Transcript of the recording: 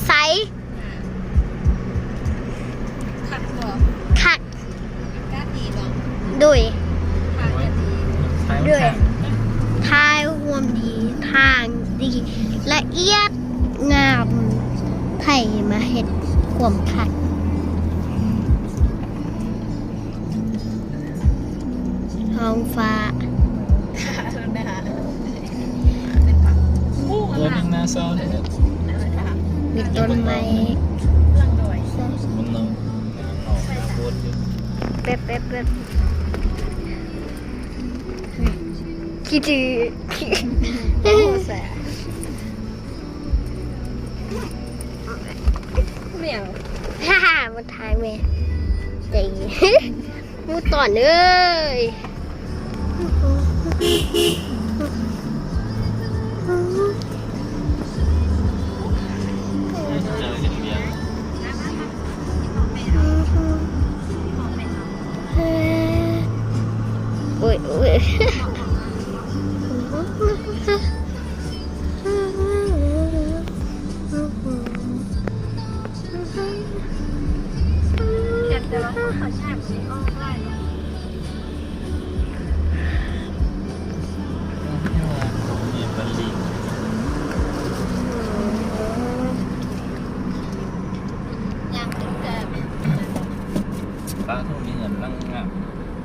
ໃສ ຄັກບໍ່? ຄັກ ອາກາດດີບໍ່? ໂດຍ ທ່າກໍດີ ໂດຍ ທ່າຮ່ວມດີ ທາງດີ ລະອຽດງາມ ໃຜມາເຮັດຄວາມຄັກ ທ້ອງຟ້າ ໂອ້ ນາງນາຊາວເດ້ ມີຕົ້ນໄມ້ ເບິ່ງນ້ອງ ແປັບໆໆ ຄິດຖື ແມ່ນຫຍັງ? ຮາໆ ມາຖ່າຍແມ່ ໃຈ ໝູ່ຕອນເອີຍ ໂອ້ຍ ໂອ້ຍ. ແຕ່ວ່າເຂົາແຊບຊິອອກຫຼາຍເນາະ ຍ່າງຂຶ້ນແຕ່ ປາໂທ ມີເຮືອນຫຼັງງາມ.